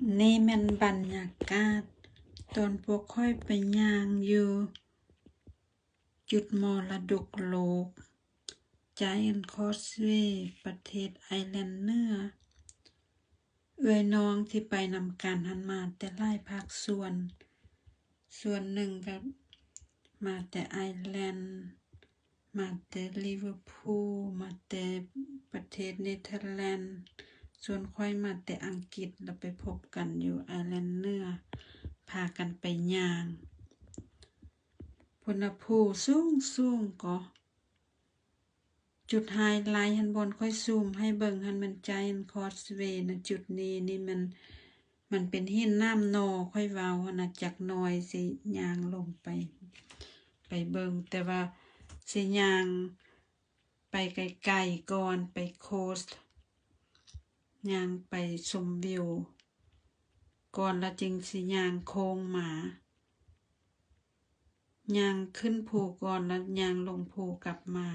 ນີ້ແມ່ນບັນຍາກາດຕອນພວກຂ້ອຍໄປຍ່າງຢູ່ຈຸດມໍລະດົກໂລກ Giant Causeway ປະເທດໄອແລນເໜືອ. ເອື້ອຍນ້ອງທີ່ໄປນຳກັນຫັ້ນມາແຕ່ຫຼາຍພາກສ່ວນ, ສ່ວນໜຶ່ງກໍມາແຕ່ໄອແລນ, ມາແຕ່ລິເວີພູ, ມາແຕ່ປະເທດເນເທີແລນ, ສ່ວນຂ້ອຍມາແຕ່ອັງກິດ ແລ້ວໄປພົບກັນຢູ່ໄອແລນເໜືອ, ພາກັນໄປຍ່າງ. ພຸ້ນນະ ພູສູງໆ ກໍ ຈຸດໄຮໄລຫັ້ນ ບ່ອນຂ້ອຍຊູມໃຫ້ເບິ່ງຫັ້ນ ແມ່ນ Giant Causeway ນະ. ຈຸດນີ້ນີ້ມັນ ມັນເປັນຫີນນ້ຳໜໍ່ ຂ້ອຍເວົ້າຫັ້ນນະ. ຈັກໜ່ອຍຊິຍ່າງລົງໄປ ໄປເບິ່ງ, ແຕ່ວ່າຊິຍ່າງໄປໄກໆກ່ອນ, ໄປ coast ຍ່າງໄປຊົມວິວກ່ອນ ແລ້ວຈຶ່ງຊິຍ່າງໂຄ້ງມາ. ຍ່າງຂຶ້ນພູກ່ອນ ແລ້ວຍ່າງລົງພູກັບມາ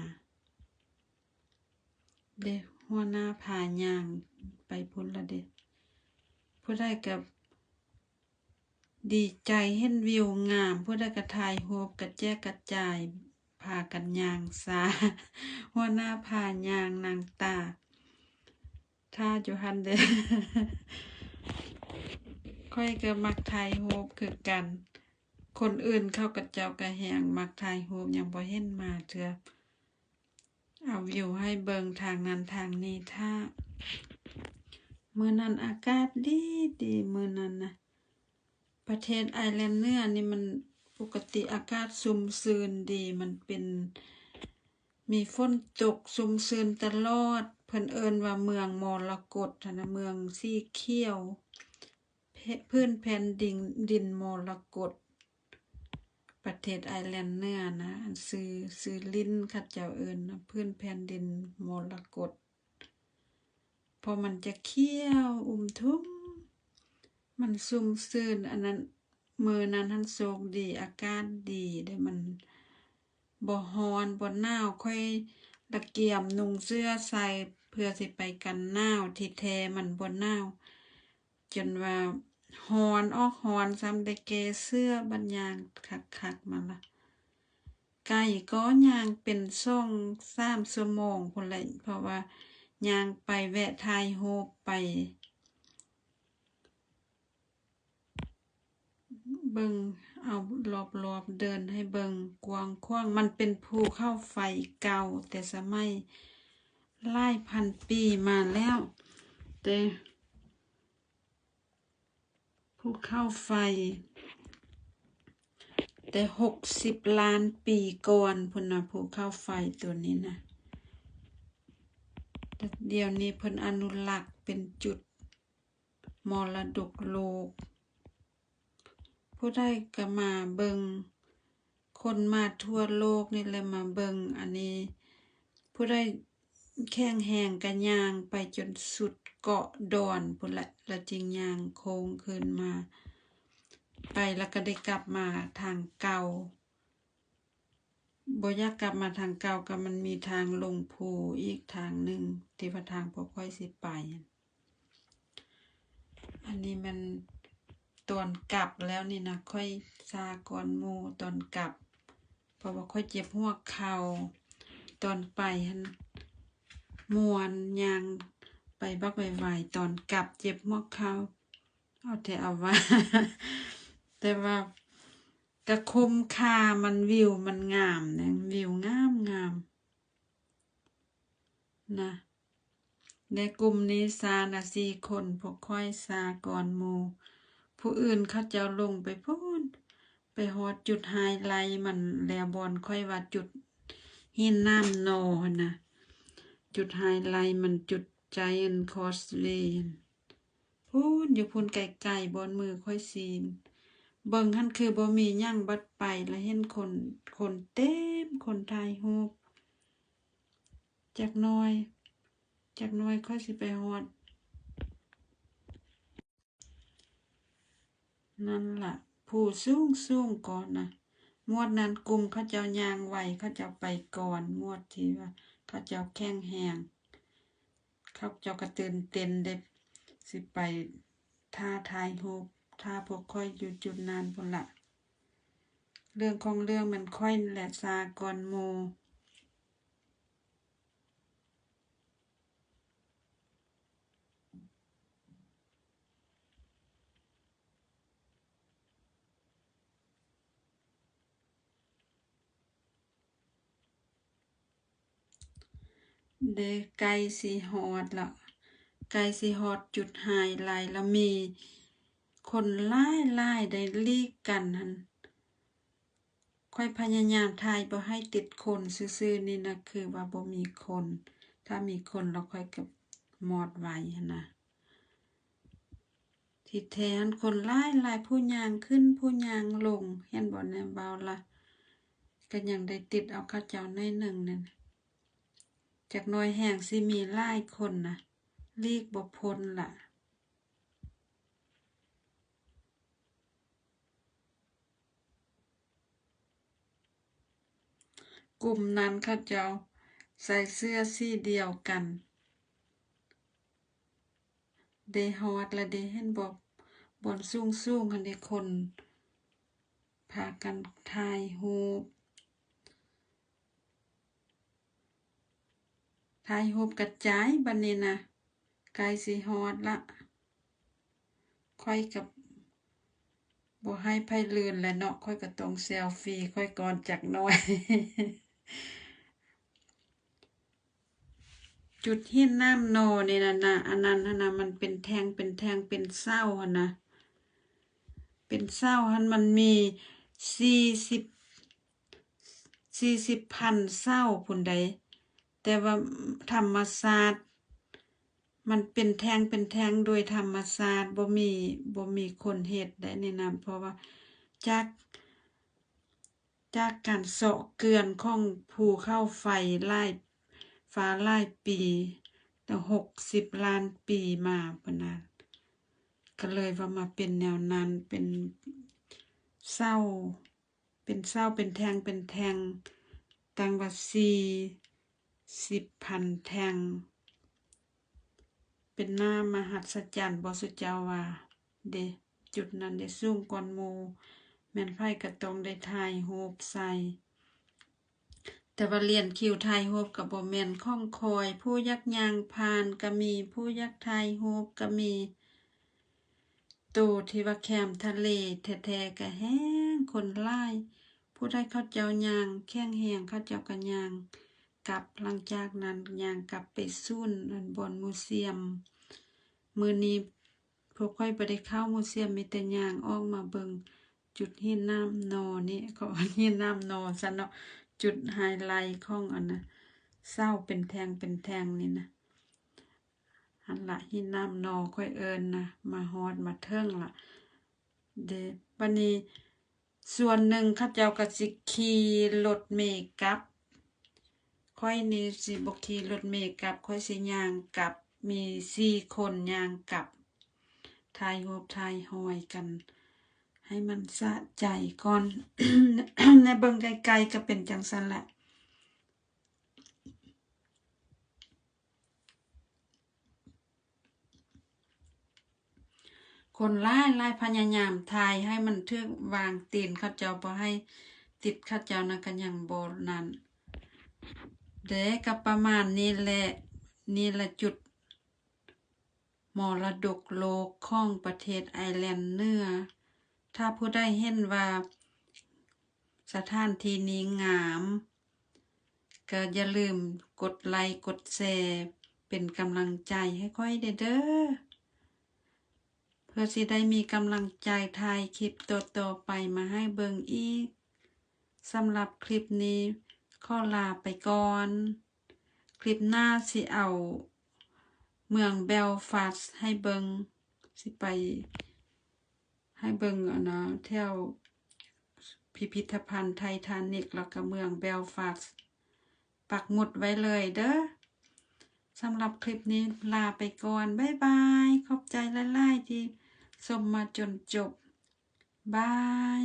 ເດ້. ຫົວໜ້າພາຍ່າງໄປພຸ້ນລະເດ້. ຜູ້ໃດກໍດີໃຈເຫັນວິວງາມ, ຜູ້ໃດກໍຖ່າຍຮູບກະແຈກກະຈາຍ ພາກັນຍ່າງຊາ. ຫົວໜ້າພາຍ່າງນັ່ງຕາ ຖ້າຢູ່ຫັ້ນເດ້. ຂ້ອຍກໍມັກຖ່າຍຮູບຄືກັນ. ຄົນອື່ນເຂົາ ເຂົາເຈົ້າກໍແຮ່ງມັກຖ່າຍຮູບ, ຍັງບໍ່ເຫັນມາເທື່ອ. ເອົາວິວໃຫ້ເບິ່ງທາງນັ້ນທາງນີ້. ຖ້າມື້ນັ້ນອາກາດດີໆ ມື້ນັ້ນນະ. ປະເທດໄອແລນເໜືອນີ້ມັນປົກກະຕິອາກາດຊຸ່ມຊື່ນດີ, ມັນເປັນ ມີຝົນຕົກຊຸ່ມຊື່ນຕະຫຼອດ. ເພິ່ນເອີ້ນວ່າເມືອງມໍລະກົດຫັ້ນນະ, ເມືອງສີຂຽວ ແຜ່ນ ພື້ນແຜ່ນດິນ ດິນມໍລະກົດ ປະເທດໄອແລນເໜືອນະ. ອັນຊື່ ຊື່ຫຼິ້ນເຂົາເຈົ້າເອີ້ນນະ ພື້ນແຜ່ນດິນມໍລະກົດ. ເພາະມັນຈະຂຽວອຸມທຸ່ມ, ມັນຊຸ່ມຊື່ນ. ອັນນັ້ນ ມື້ນັ້ນຫັ້ນໂຊກດີ ອາກາດດີເດ້, ມັນບໍ່ຮ້ອນບໍ່ໜາວ. ຂ້ອຍລະກຽມນຸ່ງເສື້ອໃສ່ເພື່ອຊິໄປກັນໜາວ, ທີ່ແທ້ມັນບໍ່ໜາວ. ຈົນວ່າຮ້ອນອອກຮ້ອນຊ້ຳ, ໄດ້ແກ່ເສື້ອບັດຍ່າງຄັກໆມາລະ. ໄກກໍຍ່າງເປັນສອງສາມຊົ່ວໂມງພຸ້ນແຫຼະ, ເພາະວ່າຍ່າງໄປແວະຖ່າຍຮູບ, ໄປເບິ່ງເອົາລອບໆ, ເດີນໃຫ້ເບິ່ງກວ້າງຂວາງ. ມັນເປັນພູເຂົາໄຟເກົ່າແຕ່ສະໄໝຫຼາຍພັນປີມາແລ້ວ, ແຕ່ ພູເຂົາໄຟແຕ່ຫົກສິບລ້ານປີກ່ອນພຸ້ນນະ, ພູເຂົາໄຟຕົວນີ້ນະ. ແຕ່ດຽວນີ້ເພິ່ນອະນຸລັກເປັນຈຸດມໍລະດົກໂລກ. ຜູ້ໃດກໍມາເບິ່ງ, ຄົນມາທົ່ວໂລກນີ້ແຫຼະມາເບິ່ງ. ອັນນີ້ຜູ້ໃດ ແຂງແຮງກະຍ່າງໄປຈົນສຸດເກາະດອນພຸ້ນແຫຼະ, ລະຈຶ່ງຍ່າງໂຄ້ງຄືນມາໄປ, ລະກະໄດ້ກັບມາທາງເກົ່າ. ບໍ່ຢາກກັບມາທາງເກົ່າ, ກະມັນມີທາງລົງພູອີກທາງໜຶ່ງ ທີ່ວ່າທາງພວກຂ້ອຍຊິໄປ. ອັນນີ້ແມ່ນຕອນກັບແລ້ວນີ້ນະ, ຂ້ອຍຊາກ່ອນໝູ່ຕອນກັບ ເພາະວ່າຂ້ອຍເຈັບຫົວເຂົ່າ. ຕອນໄປຫັ້ນມ່ວນ, ຍ່າງໄປບັກໄວໆ, ຕອນກັບເຈັບຫົວເຂົ່າ. ເອົາແທ້ເອົາວ່າ, ແຕ່ວ່າກະຄຸ້ມຄ່າ, ມັນ ວິວມັນງາມນະ, ວິວງາມໆ. ນະ ໃນກຸ່ມນີ້ຊານະສີ່ຄົນ, ພວກຂ້ອຍຊາກ່ອນໝູ່. ຜູ້ອື່ນເຂົາເຈົ້າລົງໄປພຸ້ນ, ໄປຮອດຈຸດໄຮໄລມັນແລ້ວ, ບ່ອນຂ້ອຍວ່າຈຸດຫີນນ້ຳໜໍ່ຫັ້ນນະ, ຈຸດໄຮໄລມັນຈຸດ Giant Causeway ພຸ້ນ, ຢູ່ພຸ້ນໄກໆ ບ່ອນມືຂ້ອຍຊີ້ເບິ່ງຫັ້ນ ຄືບໍ່ມີຫຍັງ, ບັດໄປລະເຫັນຄົນ, ຄົນເຕັມ, ຄົນຖ່າຍຮູບ. ຈັກໜ້ອຍ, ຈັກໜ້ອຍຂ້ອຍຊິໄປຮອດ. ນັ້ນລະ ຜູ້ສູງໆກ່ອນນະ. ງວດນັ້ນກຸ່ມເຂົາເຈົ້າຍ່າງໄວ, ເຂົາເຈົ້າໄປກ່ອນ, ງວດທີ່ວ່າເຂົາເຈົ້າແຂງແຮງ, ເຂົາເຈົ້າກະຕື່ນເຕັ້ນເດ້, ຊິໄປ ຖ້າຖ່າຍຮູບ ຖ້າພວກຂ້ອຍຢູ່ຈຸດນັ້ນພຸ້ນລະ. ເລື່ອງຂອງເລື່ອງແມ່ນຂ້ອຍນີ້ແຫຼະຊ້າກ່ອນໝູ່. ເດ້ ໃກ້ຊິຮອດລະ ໃກ້ຊິຮອດຈຸດໄຮໄລລະ ມີຄົນຫຼາຍໆ ໄດ້ຫຼີກກັນຫັ້ນ. ຂ້ອຍພະຍາຍາມຖ່າຍບໍ່ໃຫ້ຕິດຄົນຊື່ໆ ນີ້ນະ ຄືວ່າບໍ່ມີຄົນ. ຖ້າມີຄົນລະຂ້ອຍກໍມອດໄວ້ຫັ້ນນະ. ທີ່ແທ້ຫັ້ນຄົນຫຼາຍໆ ຜູ້ຍ່າງຂຶ້ນ ຜູ້ຍ່າງລົງ. ເຫັນບໍ່ແນມເວົ້າລະ ກໍຍັງໄດ້ຕິດເອົາເຂົາເຈົ້າໜ້ອຍໜຶ່ງນັ້ນ. ຈັກໜ້ອຍແຮ່ງຊິມີຫຼາຍຄົນນະ ຫຼີກບໍ່ພົ້ນລະ. ກຸ່ມນັ້ນເຂົາເຈົ້າໃສ່ເສື້ອສີດຽວກັນ. ໄດ້ຮອດລະເດ້ ເຫັນບໍ່? ບ່ອນສູງໆ ຫັ້ນເດ້ ຄົນພາກັນຖ່າຍຮູບ. ຖ່າຍຮູບກະຈາຍບັດນີ້ນະ ໃກ້ຊິຮອດລະ. ຂ້ອຍກະບໍ່ໃຫ້ໃຜລື່ນແຫຼະເນາະ ຂ້ອຍກະຕ້ອງເຊວຟີຂ້ອຍກ່ອນຈັກໜ້ອຍ. ຈຸດຫີນນ້ຳໜໍ່ນີ້ນະ ອັນນັ້ນຫັ້ນນະ ມັນເປັນແທ່ງ ເປັນແທ່ງ ເປັນເສົາຫັ້ນນະ ເປັນເສົາຫັ້ນ ມັນມີສີ່ສິບ ສີ່ສິບພັນເສົາພຸ້ນໃດ໋ ແຕ່ວ່າທຳມະຊາດ ມັນເປັນແທ່ງເປັນແທ່ງໂດຍທຳມະຊາດ ບໍ່ມີ ບໍ່ມີຄົນເຮັດໄດ໋ນີ້ນະ ເພາະວ່າຈາກ ຈາກການເຊາະເຈື່ອນຂອງພູເຂົາໄຟຫຼາຍຟ້າຫຼາຍປີ ຕັ້ງຫົກສິບລ້ານປີມາພຸ້ນນະ ກໍເລີຍວ່າມາເປັນແນວນັ້ນ ເປັນເສົາ ເປັນເສົາ ເປັນແທ່ງ ເປັນແທ່ງ ຕັ້ງວ່າສີ່ສິບພັນແທ່ງ. ເປັນໜ້າມະຫັດສະຈັນບໍ່ ສຸເຈົ້າວ່າເດ? ຈຸດນັ້ນໄດ້ສູງກ່ອນໝູ່ ແມ່ນໃຜກໍຕ້ອງໄດ້ຖ່າຍຮູບໃສ່. ແຕ່ວ່າລຽນຄິວຖ່າຍຮູບກໍບໍ່ແມ່ນຂອງຂ້ອຍ ຜູ້ຢາກຍ່າງຜ່ານກໍມີ ຜູ້ຢາກຖ່າຍຮູບກໍມີ. ໂຕທີ່ວ່າແຄມທະເລແທ້ໆ ກະແຮ່ງຄົນຫຼາຍ ຜູ້ໃດເຂົາເຈົ້າຍ່າງແຂງແຮງ ເຂົາເຈົ້າກະຍ່າງກັບ ຫຼັງຈາກນັ້ນຍ່າງກັບໄປສູນ ອັນ ບ່ອນມູຊຽມ. ມື້ນີ້ພວກຂ້ອຍບໍ່ໄດ້ເຂົ້າມູຊຽມ ມີແຕ່ຍ່າງອອກມາເບິ່ງຈຸດຫີນນ້ຳໜໍ່ນີ້ ເຂົາເອີ້ນຫີນນ້ຳໜໍ່ຊັ້ນເນາະ ຈຸດໄຮໄລຂອງອັນນະ ເສົາເປັນແທ່ງເປັນແທ່ງນີ້ນະ. ຫັ້ນລະ ຫີນນ້ຳໜໍ່ຂ້ອຍເອີ້ນນະ ມາຮອດມາເຖິງລະເດ. ບາດນີ້ສ່ວນໜຶ່ງເຂົາເຈົ້າກໍຊິຂີ່ລົດເມກັບ ຂ້ອຍນີ້ຊິບໍ່ຂີ່ລົດເມກັບ ຂ້ອຍຊິຍ່າງກັບ ມີສີ່ຄົນຍ່າງກັບ ຖ່າຍຮູບຖ່າຍຮອຍກັນ ໃຫ້ມັນສະໃຈກ່ອນ. ແນມເບິ່ງໄກໆ ກໍເປັນຈັ່ງຊັ້ນແຫຼະ. ຄົນຫຼາຍໆ ພະຍາຍາມຖ່າຍໃຫ້ມັນຖືກວາງຕີນເຂົາເຈົ້າ ບໍ່ໃຫ້ຕິດເຂົາເຈົ້ານະ ກະຍັງບໍ່ນັ້ນເດ້. ກະປະມານນີ້ແຫຼະ ນີ້ລະຈຸດ ມໍລະດົກໂລກຂອງປະເທດໄອແລນເໜືອ. ຖ້າຜູ້ໃດເຫັນວ່າສະຖານທີ່ນີ້ງາມ ກໍຢ່າລືມກົດໄລກົດແຊ ເປັນກຳລັງໃຈໃຫ້ຂ້ອຍແດ່ເດີ ເພື່ອຊິໄດ້ມີກຳລັງໃຈຖ່າຍຄລິບຕໍ່ໆໄປມາໃຫ້ເບິ່ງອີກ. ສຳລັບຄລິບນີ້ຂໍລາໄປກ່ອນ. ຄລິບໜ້າຊິເອົາເມືອງເບວຟາສໃຫ້ເບິ່ງ ຊິໄປໃຫ້ເບິ່ງ ອັນນະ ແຖວພິພິທະພັນໄທທານິກ ແລ້ວກະເມືອງເບວຟາສ ປັກໝຸດໄວ້ເລີຍເດີ. ສຳລັບຄລິບນີ້ລາໄປກ່ອນ ບາຍບາຍ. ຂອບໃຈຫຼາຍໆທີ່ຊົມມາຈົນຈົບ. ບາຍ.